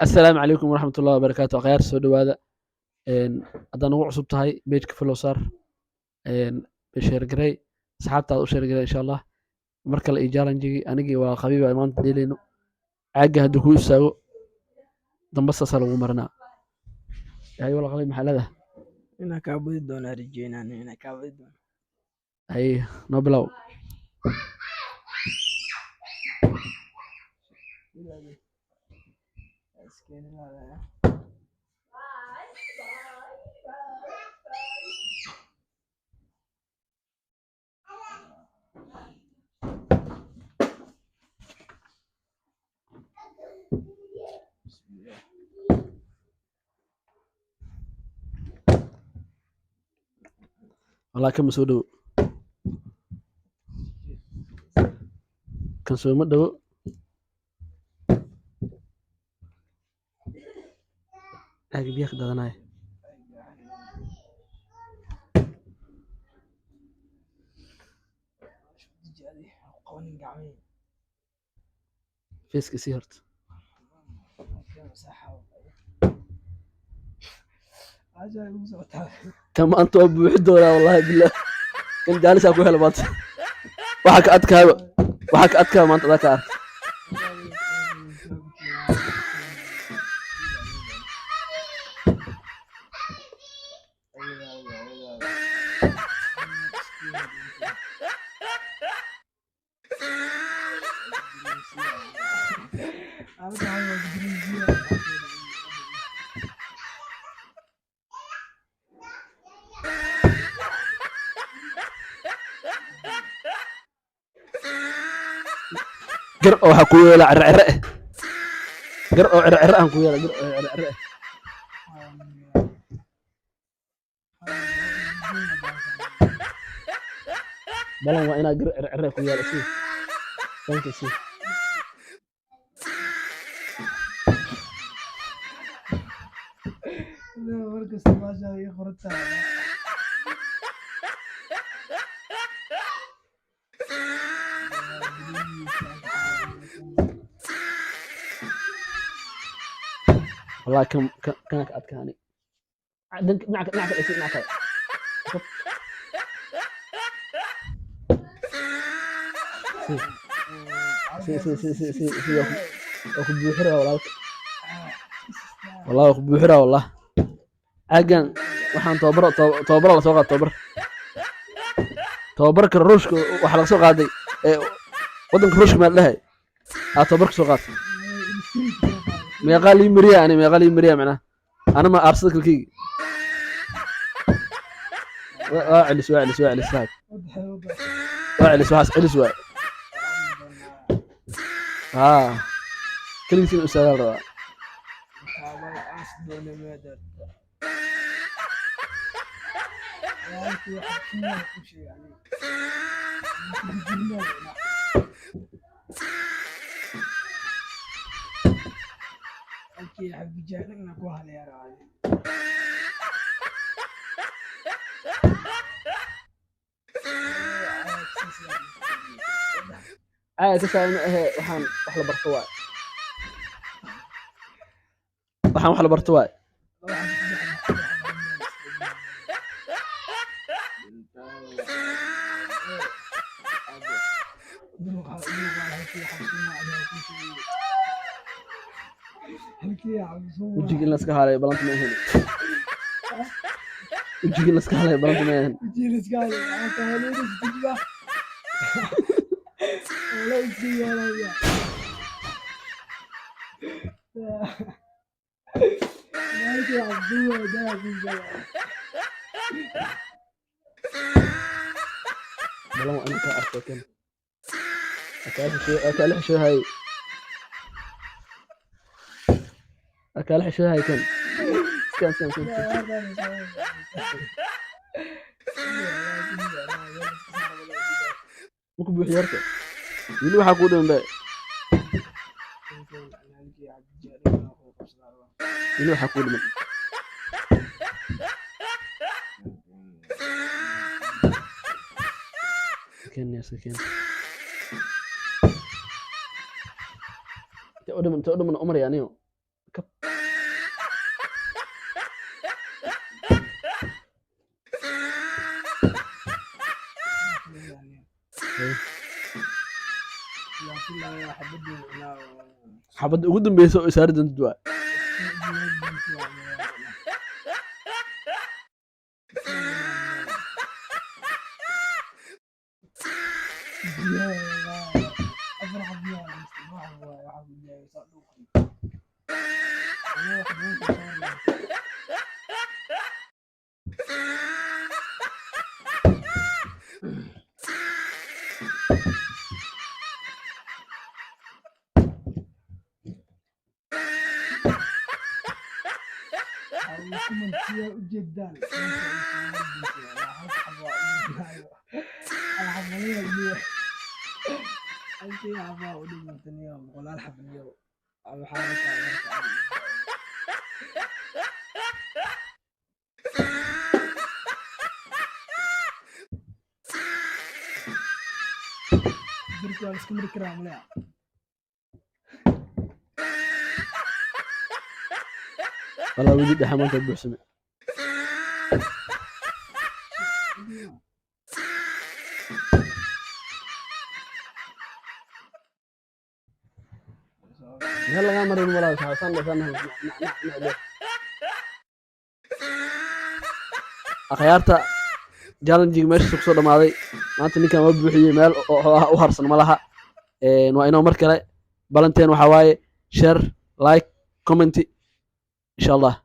Assalaamu calaykum waraxmatullahi wabarakaatu. Akhyaar, soo dhowaada. Haddaad nagu cusub tahay, page-ka follow saar, share garey, asxaabtaada u share garey, insha Allah. Mar kale iyo challenge-gii anigii waa Khabiib maanta dheelayno. Caagga hadduu kuu istaago, damba saasaa lagu marinaa. Hay wala Khabiib, maxaa leedahay? Inaan kaa badi doonaa rajeynaan, inaan kaa badi doono. Hay, noo bilow. Wallahi kama soo dhowo, kan sooma dhowo. Caaga biyaha ka daadanaya. Feeska sii horta. Kan maanta waa buuxi doonaa, wallahi billah. Kan jaalisaa ku hela maanta. Waxa ka adkaaba, waxa ka adkaaba maanta adaa ka arka. Gar oo waxaa ku yeela cere cere eh, gar oo cere cere aan ku yeela, gar oo cere cere eh. Balan waa inaa gar cere cere ku yeela. Sii danka sii. Markasta baasha ii qorantahay. Wallahi kan kan kana ka adkaani. Dhanka dhinaca, dhinaca kale sii, dhinaca kale. Sii sii sii sii sii sii sii. Waa ku buuxiraa walaalka, wallahi waa ku buuxiraa wallah. Caagan waxaan tababaro, tababaro la soo qaad, tababar, tababarka Ruushka waxaa laga soo qaaday ee waddanka Ruushka maa dhahay aa tababarka soo qaatay. Meeqaa lii mariya ani? Meeqaa lii mariya? Macnaha ana ma aarsada kalkeygi. Waa celis, waa celis, waa celis saaxib, waa celis, waxaas celis waay. Haa, keligiis inuu istaagaa la rabaa. Caaya ka saarana ahe. Waxaan wax la barto waay, waxaan wax la barto waay. Wejiga in laska haalay balanta ma ahayn, wejiga in laska haalay balanta ma ahayn. Balan waa inaan kaa arko. Kan akaala xishoohay, akaala xishoohay. Kan iskaan iskaan iskaan. Maku buuxiyo horta, weli waxaa kuu dhiman be, weli waxaa kuu dhiman. Keen iska keen. Intee u dhiman? Intee u dhiman? Umar aniyo Kab. Xabadda ugu dambeysa oo isaari doonta waa Walaa weli dhexe maanta buuxsame. Meel lagaa marin walaa saan saan. Akhyaarta, challenge meesha kusoo dhamaaday maanta. Ninkan waa buuxiyey, meel oo u harsan ma laha. Waa inoo mar kale. Balanteen waxaa waaye share, like, comment, insha Allah.